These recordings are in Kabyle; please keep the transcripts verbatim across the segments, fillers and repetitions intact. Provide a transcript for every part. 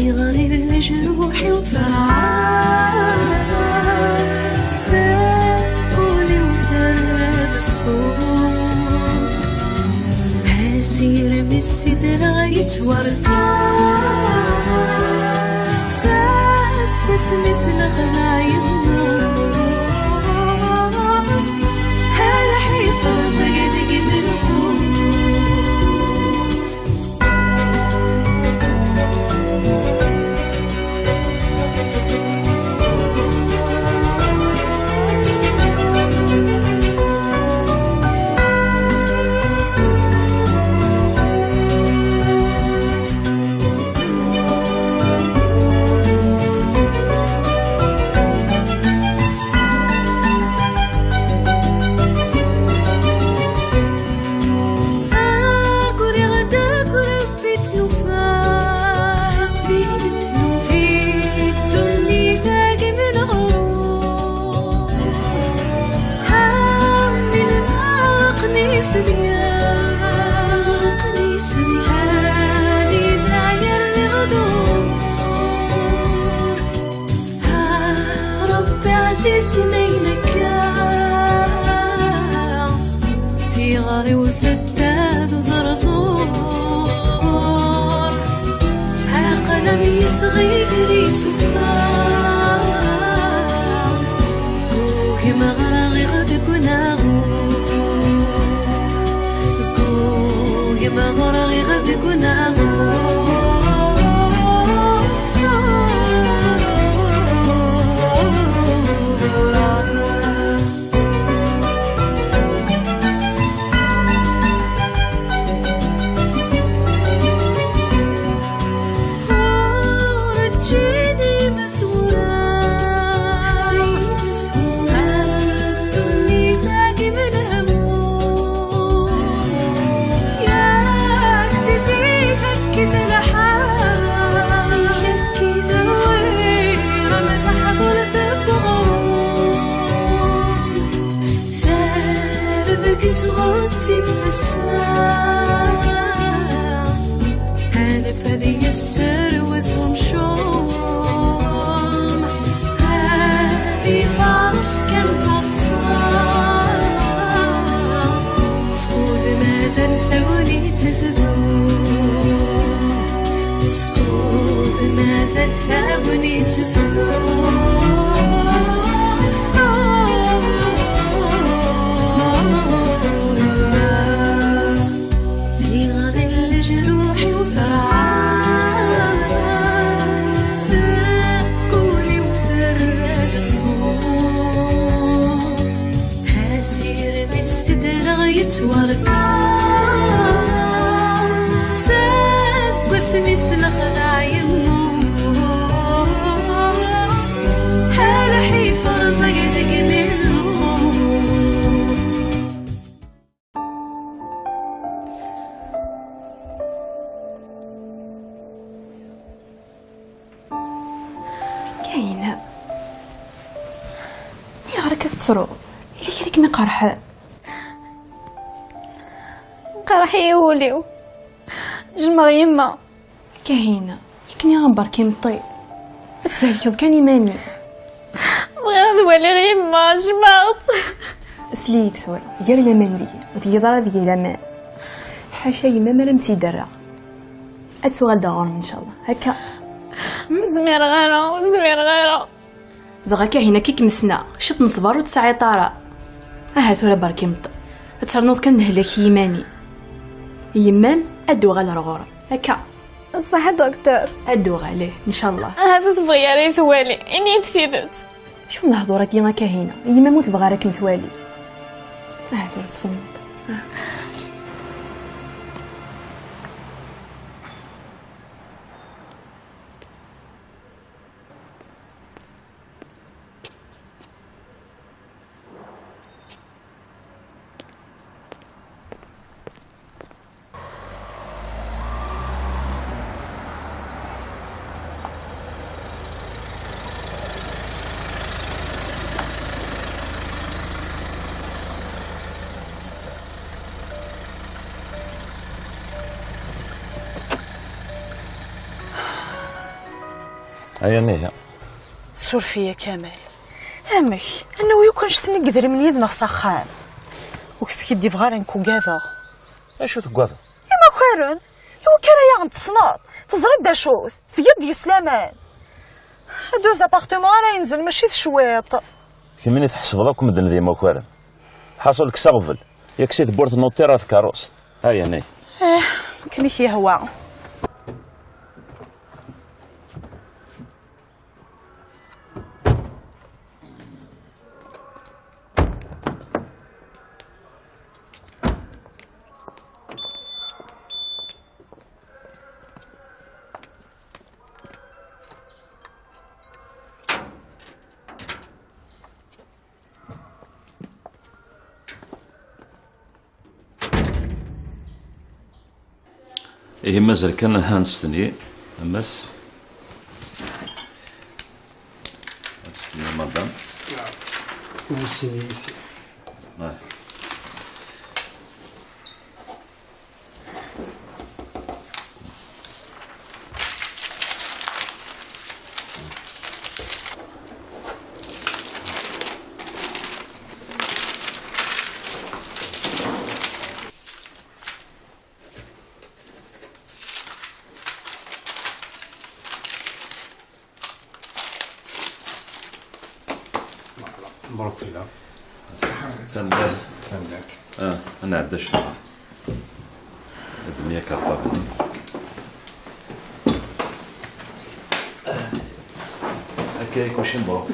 Yeɣli leǧruḥ-iw terɛa, taquli-w terra-d ṣṣut. Asirem i s-sidreɣ yettwarqa, seg wasmi s-lexdeɛ yemmut. Ḥiferẓ deg imenqus. Aguriɣ-d akk Rebbi tlufa, Rebbi tlufa. Di ddunit-agi menɣur, ha min aqni s dya, aqni s dya. Anida yerriɣ dur. Ah, Rebbi ɛzizen ayen akka, tiɣri-w tedda d uẓerẓur. Aql-am yesɣi gar isufar, ugmeɣ ɣriɣ deg unaɣur. Ugmeɣ ɣriɣ deg unaɣur. Ur ǧǧin imezwura ɣef ddunit-agi menhum. Yak si zik akkit lḥal, terwir am teḥḍult n uɣrum. Terbek ttɣettib tasa, anef ad yesserwet umcum, ad ifaṛes kan taḍsa. Skud mazal tagnit tdum, skud mazal tagnit tdum. Tiɣri leǧruḥ-iw terɛa, taquli-w terra-d ṣṣut. Asirem i s-sidreɣ yettwarqa, seg wasmi s-lexdeɛ yemmut. Ḥerḥ iferẓ-ak deg imenqus. Kahina, ayɣer akka tettruḍ? Yella kra i kem-iqerḥen? Qerḥ-iyi wul-iw. Jmeɣ yemma. Kahina, akken i ɣember k-imeṭṭi, ad thelkeḍ kan iman-im. Bɣiɣ ad waliɣ yemma, jmeɣ-tt. Sel-iyi-d tura, gar laman deg-i, ur tgiḍ ara deg-i laman. Ḥaca yemma mi ara m-tt-id-rreɣ. Ad tuɣal-d ɣur-m, ncallah. Akka. Ur zmireɣ ara, ur zmireɣ ara. Dɣa Kahina, akka i kem-ssneɣ, ciṭ n ṣṣber ur tesɛiḍ ara. Aha tura, berk imeṭṭi. Ad ternuḍ kan lehlak i yiman-im. Yemma-m ad d-tuɣal ar ɣur-m. Akka. Ṣṣeḥ a docteur. Ad d-tuɣal, ih, ncallah. Ahat ur tebɣi ara i twali. Ini-d tidet. Acu n lehdur-agi a Kahina? Yemma-m ur tebɣi ara kem-twali. Ahat ur tettfehmeḍ. Ah. Aya niha. Suref-iyi a Kamal. Amek? Annawi akk annect-nni n yedrimen yid-neɣ s axxam? Ur k-skiddibeɣ ara, nekk ugadeɣ. Acu teggadeḍ? Imakaren! Iwakken ara yaɣen tessneḍ. Teẓriḍ d acu-t? Tgiḍ deg-s laman. Deux appartements ara yenzel, mačči d cwiṭ. Kemmini tḥesbeḍ akk medden d imakaren. Ḥaṣul, kkes aɣbel. Yak si tewwurt n uṭṭir ar tkeṛṛust. Aya, nay. Eh, akken i k-yehwa. Ihi mazal kan ad nesteni, a Mass. Ad testeni madam. Vous signez ici. Ah. Merḥba. Mebṛuk fell-am. Tanemmirt. Tanemmirt. Ah, ad nɛeddi cwiṭ. Ad d-nini akarṭabl-nni. Akka i kullec mebṛuk.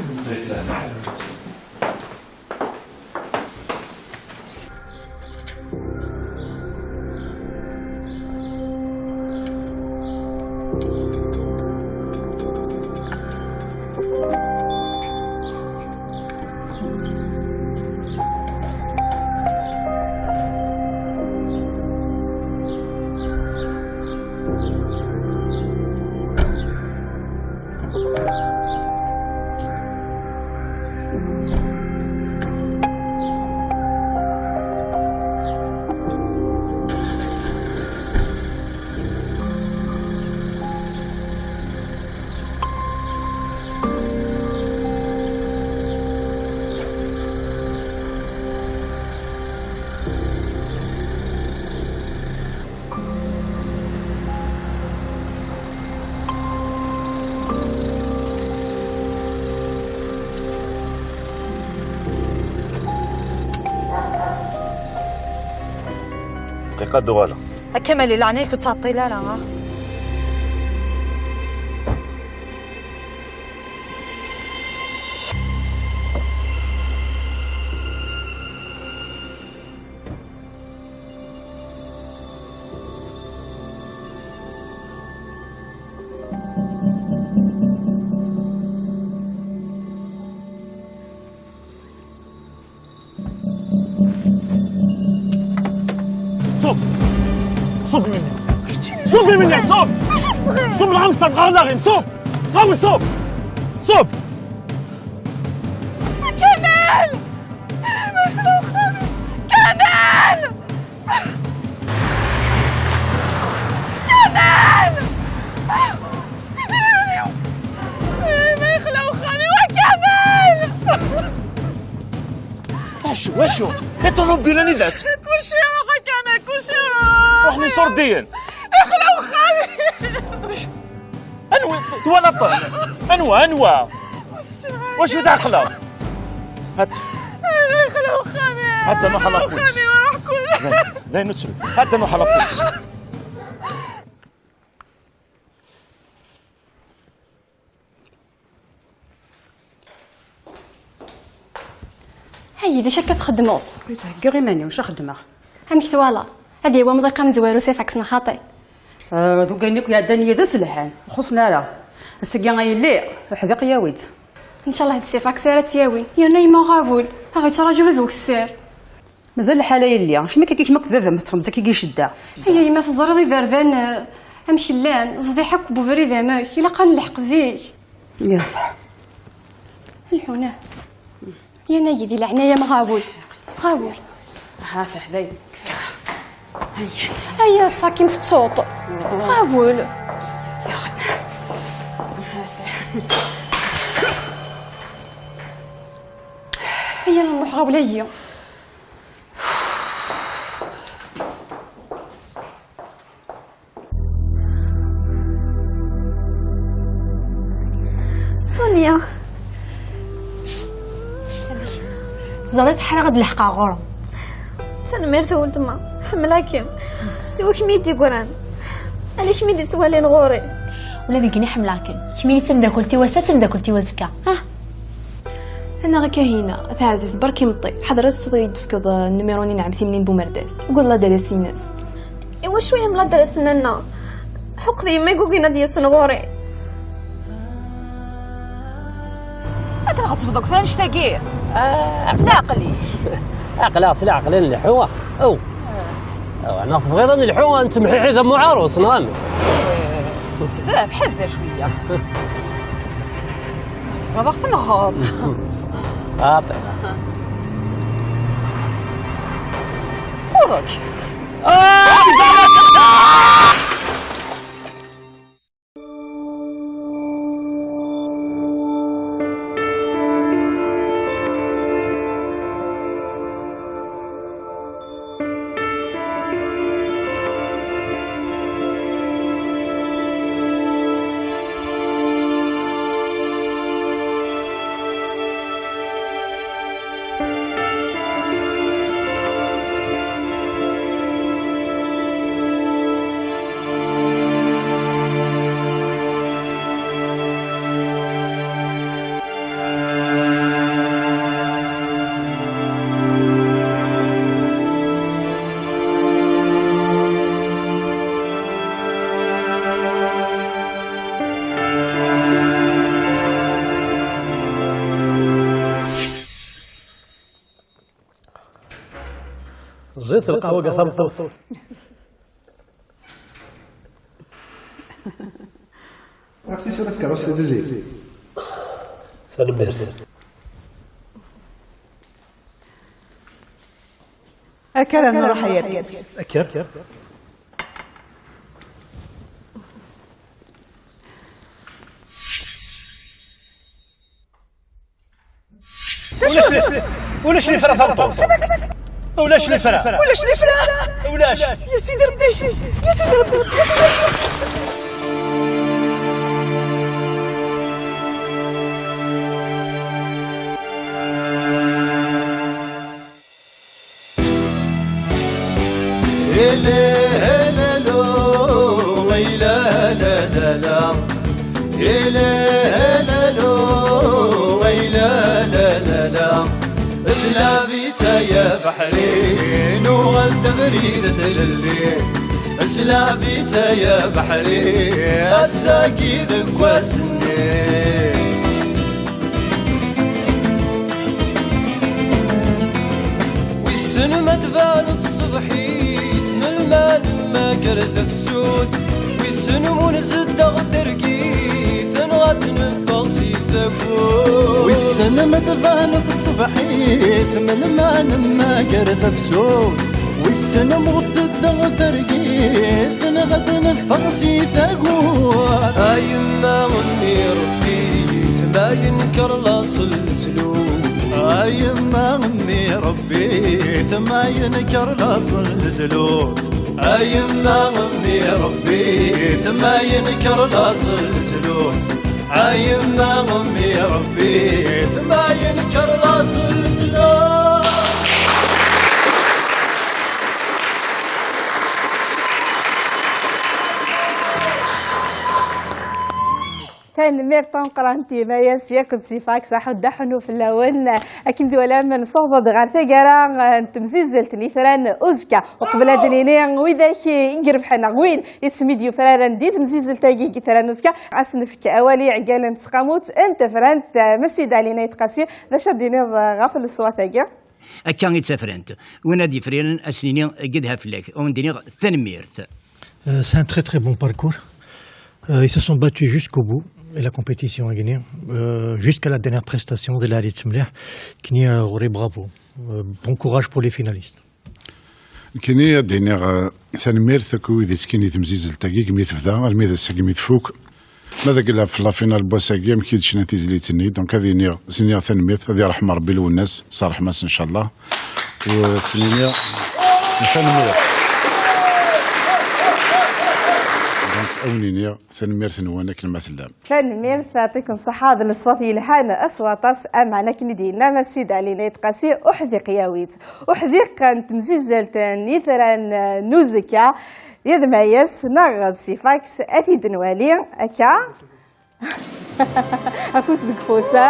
Dqiqa ad d-uɣaleɣ. A Kamal, i leɛnaya-k ur ttɛeṭṭil ara, ha? صب. صب مني. صب مني، صب. صب العمسطة الغرناغي، صب. غمر، صب. صب. كمال! كمال! كمال! ما يخلو خامي وكمال! اشو، اشو؟ الطوموبيل اللي دات. كل شيء راح كمال، كل شيء راح. روح لي صور دين. يخلو خامي. انوا؟ توالط؟ انوا، انوا؟ واش داخله؟ هات. الله يخلو خامي. هات نروح على البوليس. خامي وراح كل. داين نتسلم. هات نروح على البوليس. Hey, d acu akka txeddmeḍ? Ur theggiɣ iman-iw, acu xeddmeɣ? Amek twalaḍ? Ad yawi amḍiq amezwaru s ifaks neɣ xaṭi? Ah, d ugayen akk iɛeddan yid-s lhan, ur xuṣṣen ara. Ass-agi a yelli, uḥdiq yawi-tt. Ncallah d sifaks ara tt-yawin, yerna yemma Ɣabul, a ɣ-yettraǧu baba ukessar. Mazal lḥal a yelli, acimi akka kemm akked baba-m teṭṭfem-tt akka i ccedda? Aya yemma, teẓriḍ iberdan, eh, amek llan, ẓdiḥ akk n ubrid amek, ilaq ad nelḥeq zik. Yerbeḥ. Lḥuna. Yan ayi di leɛnaya-m Ɣabul. Ɣabul. Ha, teḥday. Kfiɣ. Aya. Aya, sakin tettuḍ. Ɣabul. Daɣen. Ha, Iyya nruḥ ɣer wulayi. Sonia. Teẓriḍ ḥareɣ ad leḥqeɣ ɣur-m. Tanemmirt a weltma. Ḥemmleɣ-kem. Siwa kemm i d-yeggran. Ala kemm i d-yettwalin ɣur-i. Ula d nekkni ḥemmleɣ-kem. Kemmini d tameddakelt-iw ass-a, d tameddakelt-iw azekka. Ah. Anaɣ a Kahina, taɛzizt, berka imeṭṭi. Ḥader ad tessuḍ ad yi-d-tefkeḍ, eh, nnumiru-nni n ɛemti-nni n Bumerdas. Ugadeɣ adras-ines. Iwacu yemla adras-nni? Ḥuq d yemma i yugin ad d-yasen ɣur-i. Akken ɣ-tebḍeḍ akk annect-agi? Ah, s leɛqel-ik. Aql-aɣ s leɛqel ad nleḥḥu. Aw. Aw, neɣ tebɣiḍ ad nelḥu, ad nettemḥiḥi d amuɛarus, neɣ amek? Bezzaf, ḥader cwiya. Tebɣiḍ ad ɣ-tenɣeḍ. Aṭi. Ɣur-k. Ẓid lqahwa deg tameṭṭut. Ɣef tisura tkeṛṛust d zzit. Tanemmirt. Akka ara nruḥ ay argaz. Kker. Ulac lifra tameṭṭut. Ulac lifra. Ulac lifra. Ulac. Ya sidi Rebbi. Ya sidi Rebbi. Ya sidi Rebbi. Ele, ele, lo, ay, la, la, la, la. Ele, ele, lo, ay, la, la, la, la. Sla vita ya beḥri, nuɣal d abrid d lelli. Sla vita ya beḥri, ass-agi deg wass-nni. Wissen ma tbaneḍ tṣebḥit, melmi ad nemmager tafsut. Wissen ma nzeddeɣ targit, neɣ ad neffeɣ si tagut. Wissen ma tbaneḍ tṣebḥit, melmi ad nemmager tafsut. Wissen ma tseddeɣ targit, neɣ ad neffeɣ si tagut. A yemma mmi Rebbi, ma yenker laṣel zlu. A yemma mmi Rebbi, ma yenker laṣel zlu. A yemma mmi Rebbi, ma yenker laṣel zlu. A yemma mmi Rebbi, ma yenker laṣel zlu. Tanemmirt tameqqrant i Mayas yakk d Sifak, ṣaḥu dda ḥunu fell-awen. Akken twalam, nsuɣed-d ɣer taggara, eh, n temzizzelt n yitran uzekka. Uqbel ad d-nini widak i irebḥen neɣ win isem i d-yufraren di temzizzelt-agi n yitran uzekka, ad s-nefk awal i iɛeggalen n tseqqamut n tefrant, eh, Massid Ɛli Nayt Qasi. D acu ad d-tiniḍ, eh, ɣef leṣwat-agi? Akka i d tafrant. Win ad d-yefriren, ad s-nini gedha fell-ak. Ad wen-d-iniɣ tanemmirt. Euh, c'est un très, très bon parcours. Euh, ils se sont battus jusqu'au bout. Et la compétition a gagné, euh, jusqu'à la dernière prestation de la Ligue Mliḥ. Kni, euh, ɣur-i bravo. Euh, bon courage pour les finalistes. Kini ad d-iniɣ, euh, tanemmirt akk i wid yettekkin i temzizzelt-agi, segmi tebda armi d ass-agi mi tfuk. Ma deg la, la finale n wass-agi, amek i d-cnan tizlit-nni, donc ad iniɣ, s-iniɣ tanemmirt, ad irḥem Rebbi Lwennas, s rreḥma-s, ncallah. U s-nini tanemmirt. Donc, ad wen-iniɣ tanemmirt-nwen akken ma tellam. Tanemmirt, yɛṭiken ṣṣeḥḥa, d leṣwat yelhan s waṭas, ameɛna akken i d-yenna Mass Sid Ɛli Nayt Qasi, uḥdiq yawi-tt. Uḥdiq n temzizzelt n yitran n uzekka, yad Mayas neɣ d Sifax, ad t-id-nwali akka. Afus deg ufus, ha?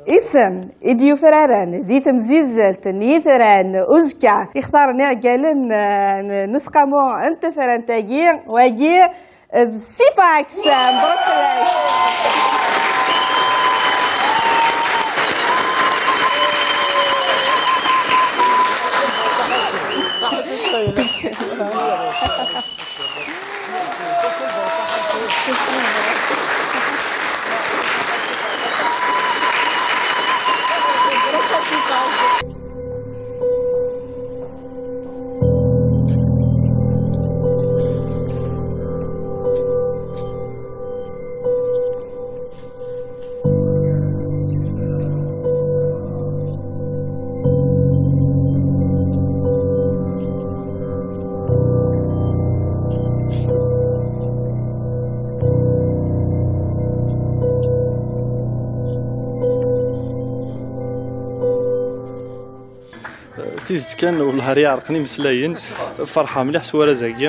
Isem i d-yufraren di temzizzelt n yitran uzekka, ixtaren iɛeggalen, eh, n, n useqqamu n tefrant-agi, wagi d Sifax. Mebṛuk fell-ak. Tidet kan, wellah ar iɛerqen imeslayen. Ferḥeɣ mliḥ s warraz-agi.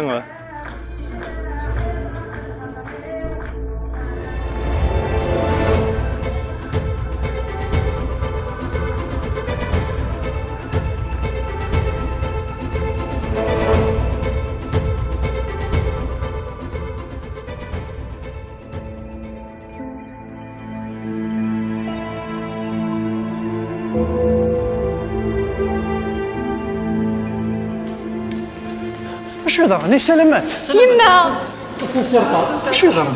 Acu yeḍran? Ay, salamat! Yemma! Acu yeḍran?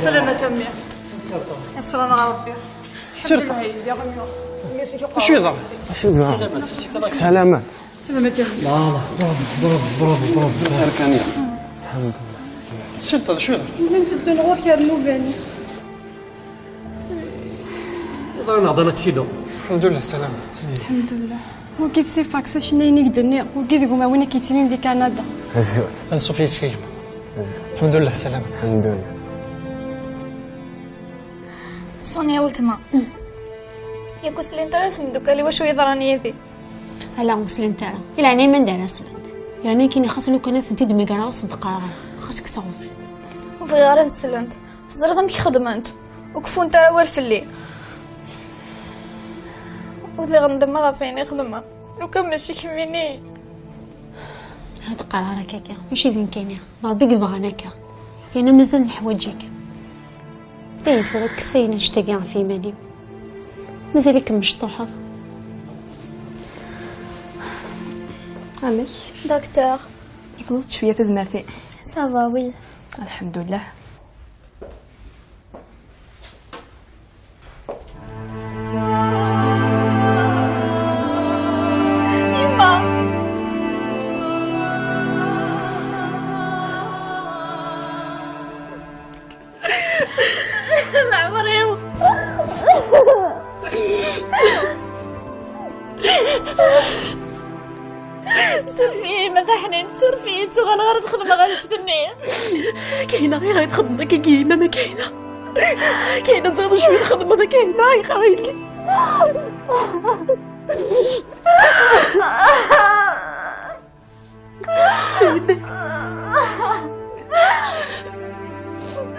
Salamat a mmi. Yesran ɣer Rebbi. Sirta. Acu yeḍran? Acu yeḍran? Salamat. Salamat. Salamat a mmi. Bravo, bravo, bravo, bravo. Sirta, d acu yeḍran? Llan teddun ɣur-k ar nnuba-nni. Iḍarren-nneɣ d anaksidun. Lḥemdullah, salamat. Lḥemdullah. Wagi d Sifax, acennayen i k-d-nniɣ. Wagi d gma-w-in i k-yettilin di Kanada. Azul. Ansuf yes-k a gma. Azul. Lḥemdullah, salamat. Lḥemdullah. Sonia, weltma. Yak ur slint ara tmeddukal i wacu yeḍran yid-i. Ala, ur slint ara. I leɛnaya-m anda ara slent? Yerna nekkini xas lukan ad tent-id-mmagreɣ ur sent-qqareɣ ara. Xas kkseɣ ul. Ur bɣiɣ ara ad slent. Teẓriḍ amek xedment? Ur keffunt ara awal fell-i. U diɣen ndemmeɣ ɣef wayen i xedmeɣ. Lukan mačči kemmini. Ur d-qqar ara akka. Mačči d nekkini. D Ṛebbi i yebɣan akka. Yerna mazal neḥwaǧ-ik. Dayen tura kkes ayen annect-agi ɣef yiman-im. Mazal-ikem mecṭuḥeḍ. Amek? Docteur. Refdeḍ-d cwiya tazmert-im? Ça va, oui. Lḥemdullah. Yemma! Leɛmer-iw! Suref-iyi ma taḥnint, suref-iyi, ttuɣaleɣ ara d-xedmeɣ annect-nni. Kahina, ayɣer i txedmeḍ akka, Kahina, ma Kahina? Kahina, teẓriḍ acu i txedmeḍ, Kahina, ayɣer a yelli?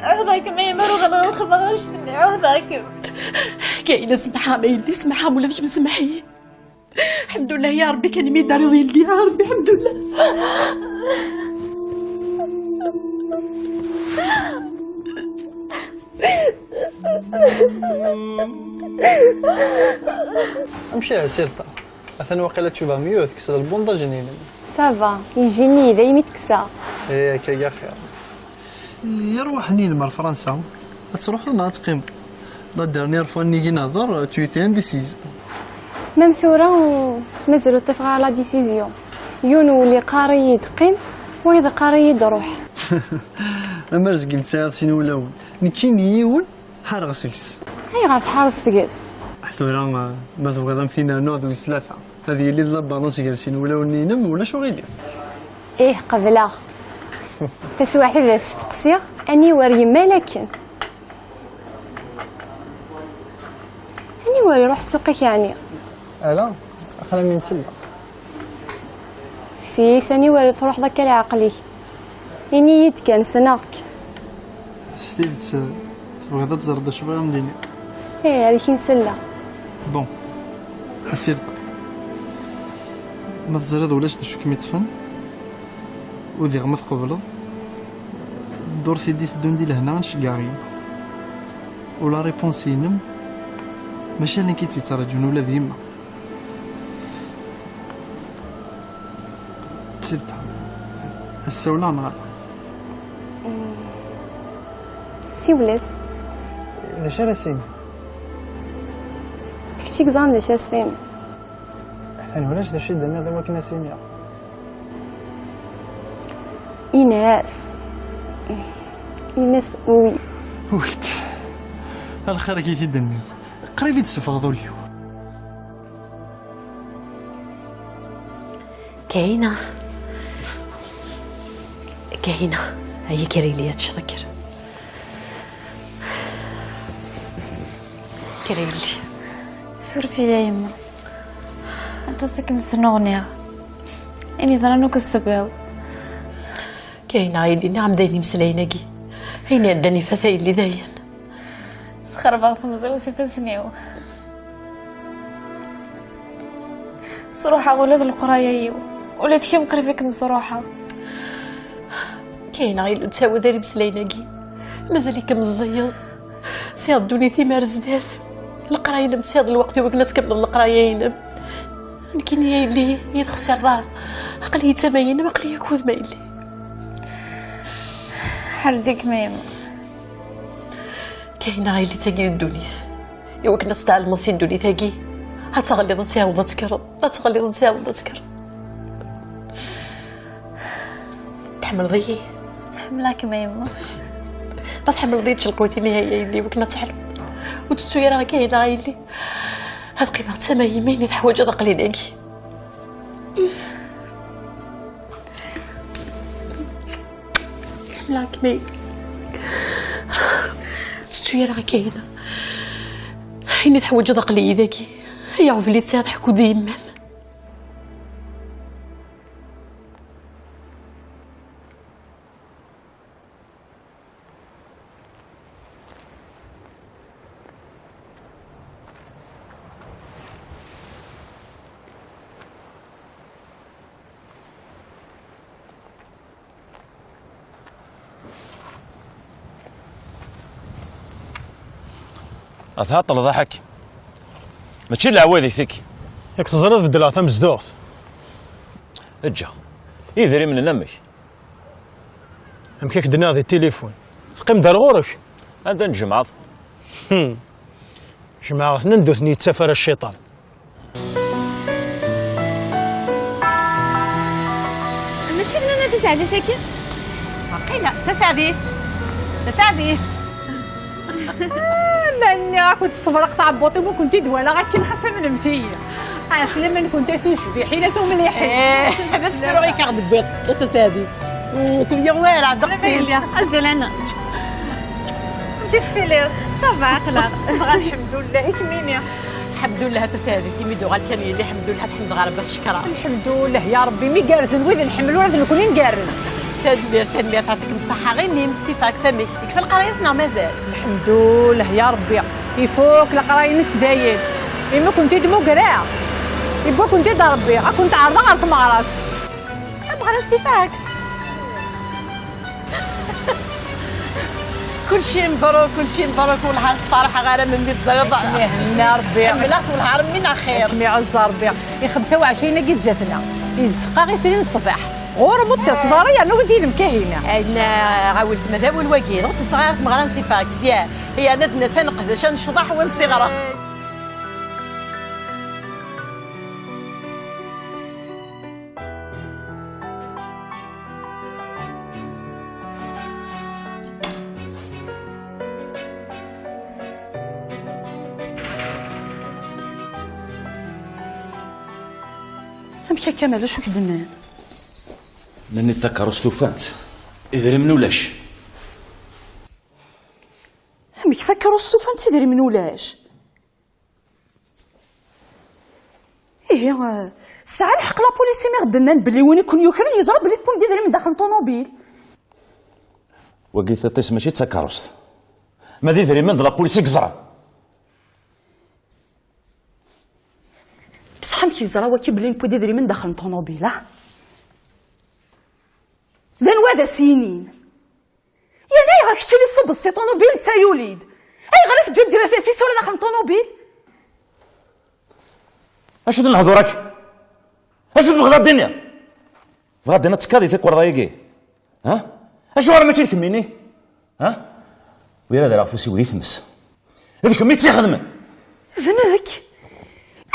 Ɛuhdeɣ-kem a yemma, ur ɣaleɣ ad xedmeɣ annect-nni, ɛuhdeɣ-kem. Kahina, semḥ-am a yelli, semḥ-am, ula d kemm semḥ-iyi. Lḥemdullah ya Ṛebbi, kan imi d-terriḍ yelli, ya Ṛebbi, lḥemdullah. Amek ihi a Sirta? Atan waqila tcubaḍ mieux, tekkseḍ lbundaj-nni-inem. Ça va, yejji-nni daymi teksa. Eh, akka i axir. Yerwaḥ-nni-inem ar Fransa, ad truḥeḍ neɣ ad teqqimeḍ? La dernière fois nni i nehder, tu étais indécise. Même tura, ur, mazal ur ṭṭifeɣ ara la décision. Yiwen wul iqqar-iyi-d qqim, wayeḍ iqqar-iyi-d ruḥ. Amer zgim tesɛiḍ sin wulawen. Nekkini yiwen, ḥareɣ seg-s. Ayɣer tḥareḍ seg-s? Ah, tura, ah, ma tebɣiḍ am tin rnuɣ d wis tlata. Ad yili d la balance gar sin wulawen-inem, ulac uɣilif. Ih, qebleɣ. Taswiɛt ad as-steqsiɣ, aniwer yemmal akken? Aniwer iruḥ ssuq-ik, yeɛni? Ala, axlami nsella. Sis, aniwer i truḥeḍ akka leɛqel-ik? Ini-yi-d kan, ssneɣ-k. S tidet, tebɣiḍ ad teẓreḍ d acu bɣiɣ ad m-d-iniɣ? Ih, ar-k i nsella. Bon, a Sirta, ma teẓriḍ ulac d acu kem-iṭṭfen, udiɣ ma tqebleḍ, ddurt i d-iteddun di lehna ad nceggeɛ yemma. U la réponse-inem, mačči ala nekk i tt-yettraǧun, ula d yemma. Sirta, ad ssawleɣ neɣ ala? Siwel-as. D acu ara s-iniɣ? D kečč i yeẓran d acu ara s-tiniḍ. Atan ulac d acu i d-tenniḍ i wakken ad s-iniɣ. Ini-as. Ini-as oui. Wit. A lxir-agi i t-id-tenniḍ. Qrib i d-tessufɣeḍ ul-iw. Kahina. Kahina. Ay, kker a yelli, ad teččeḍ, kker. Kker a yelli. Suref-iyi a yemma. Aṭas i kem-snuɣniɣ. Ayen yeḍran akk s ṣṣbiḍ. Kahina a yelli, nniɣ-am-d ayen imeslayen-agi. Ayen iɛeddan ifat a yelli, dayen. Sxerbeɣ temẓi-w s ifassen-iw. Sruḥeɣ ula d leqraya-iw. Ula d kemm qrib i kem-sruḥeɣ. Kahina a yelli, ur ttawad ara imeslayen-agi. Mazal-ikem meẓẓiyeḍ. Sɛiḍ ddunit-im ar zdat. Leqraya-inem, sɛiḍ lweqt i wakken ad tkemmleḍ leqraya-inem. Nekkini a yelli, i texsireḍ ara. Aql-iyi d tama-inem, aql-iyi akked-m a yelli. Ḥerz-ikem a yemma. Kahina a yelli, d tagi i d ddunit. I wakken ad tɛelmeḍ si ddunit-agi, ad teɣliḍ ad tɛawdeḍ ad tekkreḍ, ad teɣliḍ ad tɛawdeḍ ad tekkreḍ. Tḥemmleḍ-iyi? Ḥemmleɣ-kem a yemma. Ma tḥemmleḍ-iyi, ečč lqut imi a yelli, i wakken ad teḥluḍ. Ur tettu ara akka a yelli. Ad qqimeɣ d tama-im, ayen i teḥwaǧeḍ aql-i dagi. Ḥemmleɣ-kem a yelli. Tettu ara akka a yelli. Ayen i teḥwaǧeḍ aql-iyi dagi. Ay aɣbel i tesɛiḍ ḥku d yemma-m. Ad tɛeṭṭleḍ aḥak. Mačči d leɛwayed i tik. Yak teẓriḍ beddleɣ tamezduɣt. Eǧǧ-aɣ. Idrimen n amek? Amek i k-d-nniɣ di tilifun? Teqqim-d ar ɣur-k. Anda n-tjemɛeḍ? Hmm. Jemɛeɣ-ten anda ur ten-yettaf ara cciṭan. Mačči d Nana Taseɛdit-agi? Waqila, Taseɛdit! Taseɛdit! Ah, ma nniɣ-ak-d ṣebreɣ taɛebbuḍt-iw, ma kent-id-walaɣ akken xas amnemt-iyi. Ah, s laman-kent a tucbiḥin, a tumliḥin. Eh, d asefru i k-aɣ-d-wwiḍ, a Taseɛdit. Mm, kem yuɣ wara, ddeqs-im. Azul, Anna. Amek i tettiliḍ? Ça va, aql-aɣ. Dɣa lḥemdullah, i kemmini? Lḥemdullah, a Taseɛdit, imi d-uɣal kan yelli, lḥemdullah, ad ḥemdeɣ Rebbi ad t-cekreɣ. Lḥemdullah, ya Rebbi, mi gerrzen wid lḥemmel, ula d nekkni ngerrez. Tanemmirt, tanemmirt, ɛṭikem ṣṣeḥḥa, ɣimim, Sifaks, amek? Yekfa leqraya-s neɣ mazal? Lḥemdullah, ya Rebbi, ifuk leqraya-ines dayen. Imi kent-id-mugreɣ, yewwi-kent-id Rebbi, ad kent-ɛerḍeɣ ɣer tmeɣra-s. Ameɣra Sifaks. Kulci mebruk, kulci mebruk, wellah ar sfarḥeɣ ara memmi teẓriḍ. Ihenna Rebbi. Ḥemmleɣ-t wellah ar mmi n axir. Kem iɛuzz Rebbi. I xemsa u ɛecrin-agi zdat-neɣ, izdeq-aɣ itri n ṣṣbeḥ. Ɣur-m ur d-tettaseḍ ara yerna wi d-yinem Kahina. Ayen, a weltma, d awal wagi, ur tt-tesɣi ara tmeɣra n Sifaks, ya. Yerna ad d-nas ad neqdec, ad necḍeḥ, wa nsiɣra. Amek akka, Kamal, acu k-d-nnan? Nnan-d takeṛṛust ufan-tt, idrimen ulac. Amek, takeṛṛust ufan-tt, idrimen ulac? Ihi, eh, tesɛa lḥeqq la police imi ɣ-d-nnan belli win i ken-yukren yeẓra belli tewwim-d idrimen daxel n ṭunubil. Wagi tiṭ-is mačči d takeṛṛust, ma d idrimen d la police i yeẓran. Bṣeḥ amek yeẓra waki belli newwi-d idrimen daxel n ṭunubil, ah? D anwa ad as-yinin? Yerna ayɣer keččini tṣubbeḍ si ṭunubil netta yuli-d? Ayɣer i teǧǧiḍ tisura daxel n ṭunubil? Acu d lehdur-agi? Acu tebɣiḍ ad d-tiniḍ? Tebɣiḍ ad d-tiniḍ tekkaḍ i takerḍa-agi? Ha? Acuɣer mačči d kemmini? Ha? Wira d afus-iw di tmes. D kemm i tt-ixedmen. D nekk?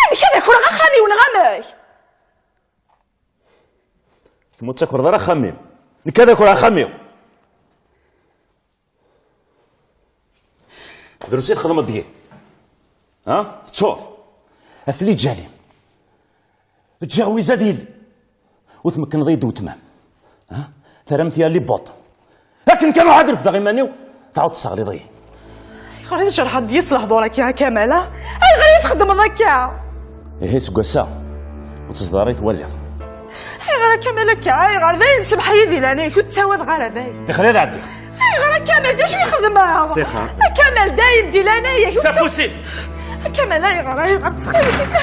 Amek ad akreɣ axxam-iw neɣ amek? Kemm ur ttakreḍ ara axxam-im. Nekk ad akreɣ axxam-iw. Drus i txedmeḍ deg-i. Ha? Tettuḍ. Ɣef liǧal-im. Ǧǧiɣ wizad yelli. Ur tmekneḍ-iyi-d weltma-m. Ha? Terram-t yal ibbuṭ. Akken kan ruḥ ad refdeɣ iman-iw, tɛawed tesseɣliḍ-iyi. Ayɣer i tjerḥeḍ deg-i s lehdur-agi a Kamal, a? Ayɣer i txeddmeḍ akka? Ihi seg wass-a, ur teẓḍar i twaliḍ. Ayɣer a Kamal akka? Ayɣer dayen semmeḥ-iyi di leɛnaya-k, ur ttawadeɣ ara dayen. Tixer ad ɛeddi. Ayɣer a Kamal, d acu i xedmeɣ? Tixer. A Kamal, dayen di leɛnaya-k, ur ttaw- Safusi! A Kamal, ayɣer, ayɣer, ttxil-k?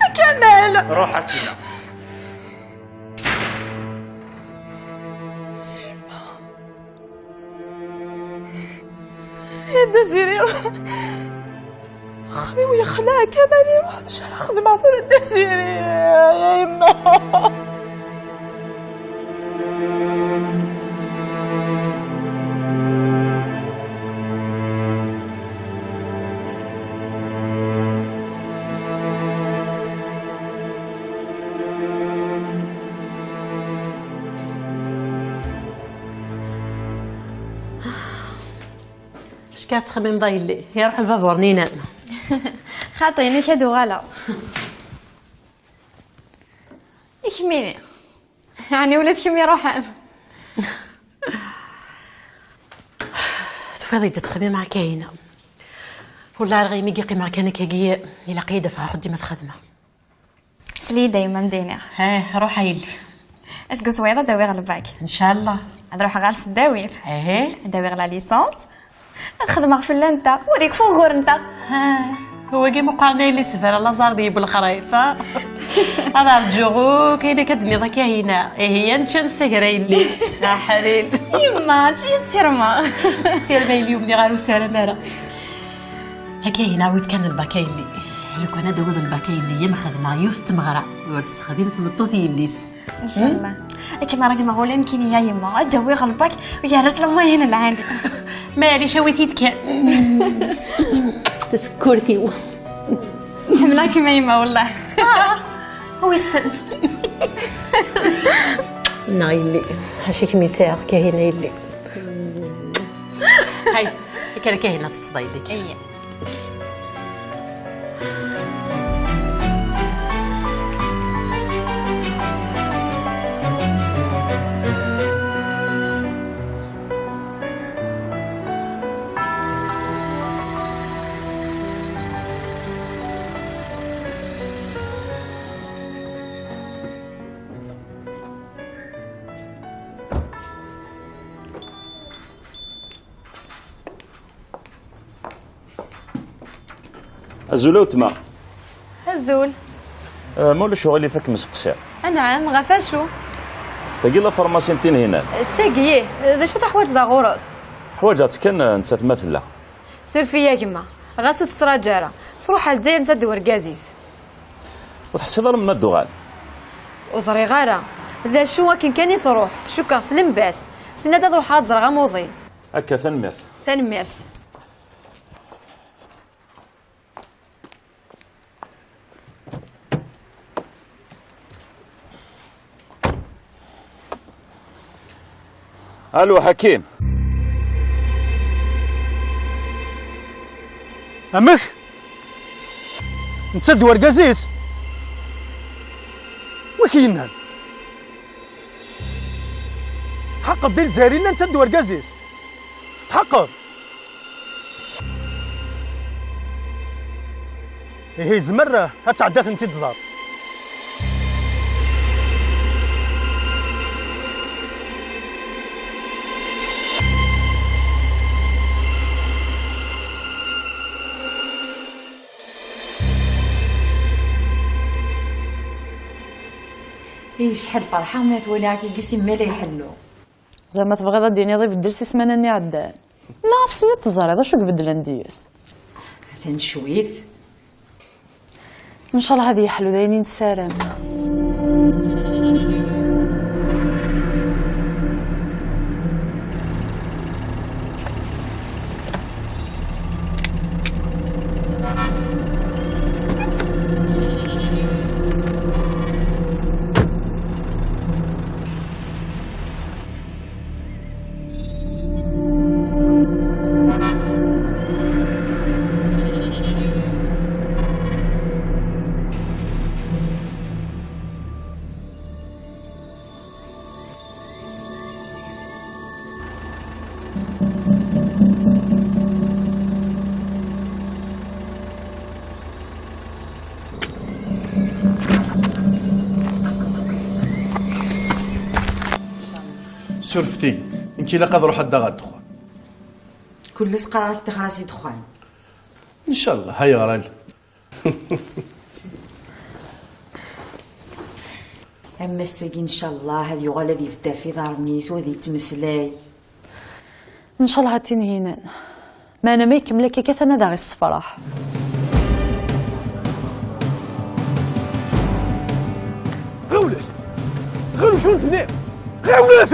A Kamal! Ruḥ akkin. Ya Dda Ziri, axxam-iw yexla, Kamal iruḥ, d acu ara xedmeɣ tura, Dda Ziri, ya yemma? Acu akka tettxemmimeḍ a yelli? Iruḥ lbabur-nni-inem. Xaṭi, nekk ad uɣaleɣ. I kemmini? Ɛni ula d kemm iruḥen? Tufiḍ-iyi-d ttxemmimeɣ akka hina. Wellah ar ɣimi i qqimeɣ kan akkagi, ilaq-iyi-d ad ffɣeɣ axeddim ad xedmeɣ. Sel-iyi-d a yemma, am d-iniɣ. Eh, ruḥ a yelli. Aseggas wayeḍ ad awiɣ lbak. Ncallah. Ad ruḥeɣ ɣer tesdawit. Eh. Ad awiɣ la licence. Ad xedmeɣ fell-anteɣ, u ad yekfu ugur-nteɣ. Ha, wagi meqqar a yelli sebra laẓar d yewwi lexrif, ha? Ad rǧuɣ akk ayen akka d-tenniḍ a Kahina. Ihi, ad nečč ad nessager a yelli. Aḥlil. Yemma, mačči ad ssirmeɣ. Sirem a yelli, ur mniɣ ara, ur ssaram ara. A Kahina, awi-d kan lbak a yelli. Lukan ad tawiḍ lbak a yelli, ad m-xedmeɣ yiwet n tmeɣra ur tt-texdim tmeṭṭut i yelli-s. Ncallah. Akken ara gneɣ ula nekkini a yemma, ad d-awiɣ lbak u yerra-s la moyenne lɛali. Maɛlic, awi-t-id kan. Tasekkurt-iw. Ḥemmleɣ-kem a yemma, wellah. Ah, wissen. Neɣ yelli, acu i kem-yesɛiɣ Kahina yelli. Hay, akken Kahina teṭṭeḍ a yelli. Eyyeh. Azul a weltma. Azul. Eh, ma ulac uɣilif ad kem-steqsiɣ. Anɛam, ɣef acu? Tagi la pharmacie n Tinhinan. D tagi, ih. D acu teḥwaǧeḍ ɣur-s? Ḥwaǧeɣ-tt kan, eh, nettat ma tella. Suref-iyi a gma, ɣas ur tettraǧu ara. Truḥ ar Lezzayer nettat d urgaz-is. Ur teḥṣiḍ ara melmi ad d-tuɣal? Ur ẓriɣ ara. D acu, akken kan i truḥ, cukkeɣ s lembat. Tenna-d ad ruḥeɣ ad ẓreɣ amuḍin. Akka, tanemmirt. Tanemmirt. Allo, Ḥakim. Amek? Netta d wergaz-is? Wi K-yennan. Tḥeqqeḍ di Lezzayer i llan d wergaz-is? Tḥeqqeḍ? Ihi yezmer ad tɛeddi ad tent-id-tẓer. Ih, acḥal ferḥeɣ ma t-walaɣ akkagi simmal iḥellu. Zeɛma tebɣiḍ ad d-tiniḍ ibeddel si ssmana-nni iɛeddan? Neɣ ass-nni teẓriḍ acu ibeddlen deg-s? Atan cwit. Ncallah ad yeḥlu d ayen i nessaram. Surfet-iyi, nekk ilaq ad ruḥeɣ ad d-aɣeɣ ddexxan. Kul ass qqareɣ-ak tixer-as i ddexxan. Ncallah, ayɣer ala? Am ass-agi, ncallah, ad yuɣal ad ibedd ɣef iḍarren-is u ad yettmeslay. Ncallah a Tinhinan. Meɛna ma ikemmel akka, katan ad aɣ-issefraḥ. Ɣiwlet! Ɣiwlet ur ntni! Ɣiwlet!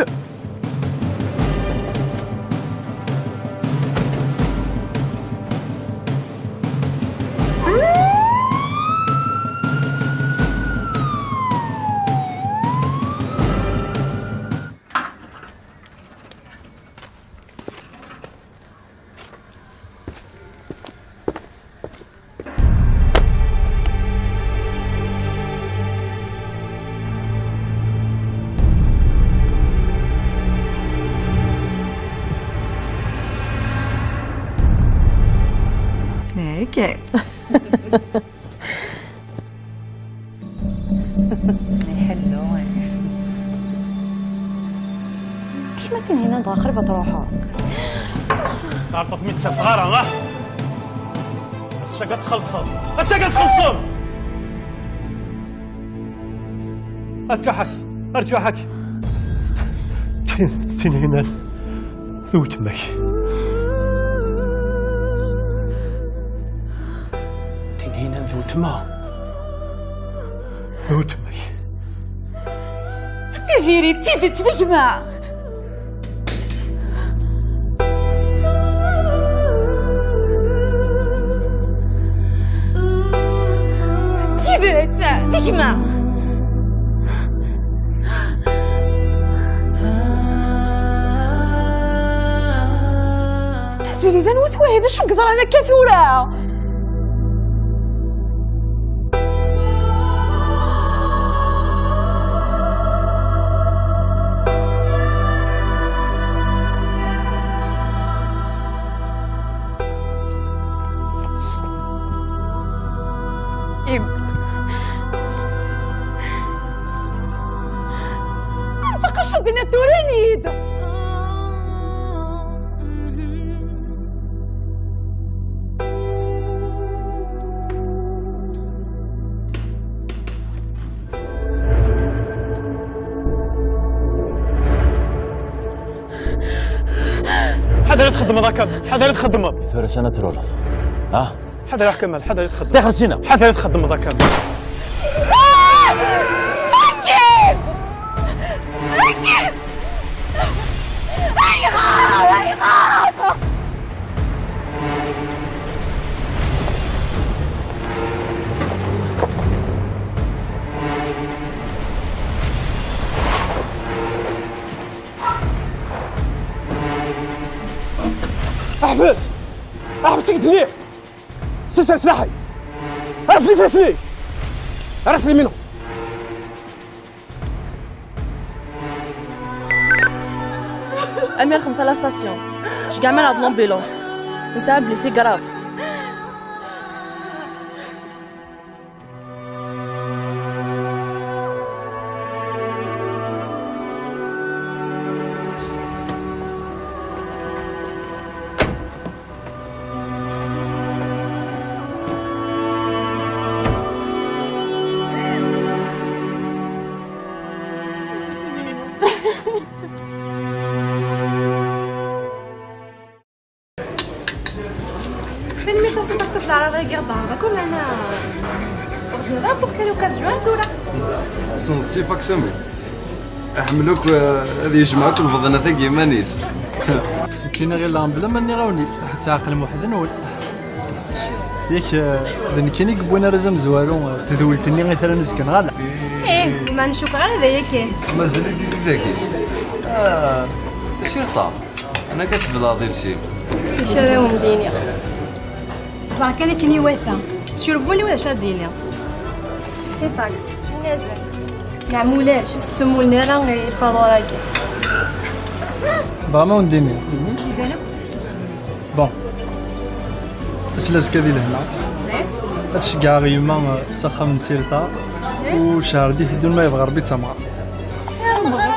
Nekk. Iḥellu. Kma Tinhinan dɣa qrib ad truḥeḍ. Tɛerḍeḍ mi tt-safeɣ ara, ah! Ass-agi ad txellṣeḍ! Ass-agi ad txellṣeḍ! Arǧuḥak! Arǧuḥak! Tin-, Tinhinan d weltma-k. Tinhinan d weltma. D weltma-k. Tiziri d tidet d gma. D tidet d gma. Tiziri d anwa-t wahi? D acu yeḍran akka tura? Im. Anṭeq acu d-nna tura-nid. Ḥader ad txeddmeḍ akka, ḥader ad txeddmeḍ. Tura sana truleḍ. Ha? Ḥader a Kamal, ḥader ad txeddmeḍ. Tixer sina. Ḥader ad txeddmeḍ a Kamal. Ayɣer? Ayɣer? Ḥbes! Ḥbes deg-nni! Sser slaḥ-ik! Rfed ifassen-ik! Rfed lminu! Amir xemsa la station. Ceggeɛ mi ara d l'ambulance. Nesɛa blessé grave. Tanemmirt a Si Fax ɣef leɛraḍ-agi i ɣ-d-terḍeḍ akk, meɛna ur tebɣiḍ ara pour quelle occasion tura? Tessneḍ Si Fax amek? Iḥemmel akk, eh, ad yejmeɛ akk lbaḍnat-agi iman-is. Nekkini ɣileɣ mebla ma nniɣ-awen-id, ad tɛeqlem weḥd-nwen. Yak, eh, d nekkini i yewwin arraz amezwaru, eh, tedwilt-nni i tran azekka, neɣ ala? Ih, meɛna cukkeɣ ara d aya kan. Mazal-it di tidak-is. Ah, Sirṭa, anag ad tbelɛeḍ iles-im. Acu ara wen-d-iniɣ? Ẓer kan akken iwata. Sur wul-iw d acu ad d-iniɣ. Si Fax, ini-asen. Neɛm ulac, ur s-ttumulen ara i lfaḍur-agi. Bɣa ma wen-d-iniɣ. Iban akk. Bon. Ass n azekka di lehna. Ad ceggɛeɣ yemma, eh, s axxam n Sirta. U cehṛ d iteddun ma yebɣa Rebbi d tameɣra. Tameɣra!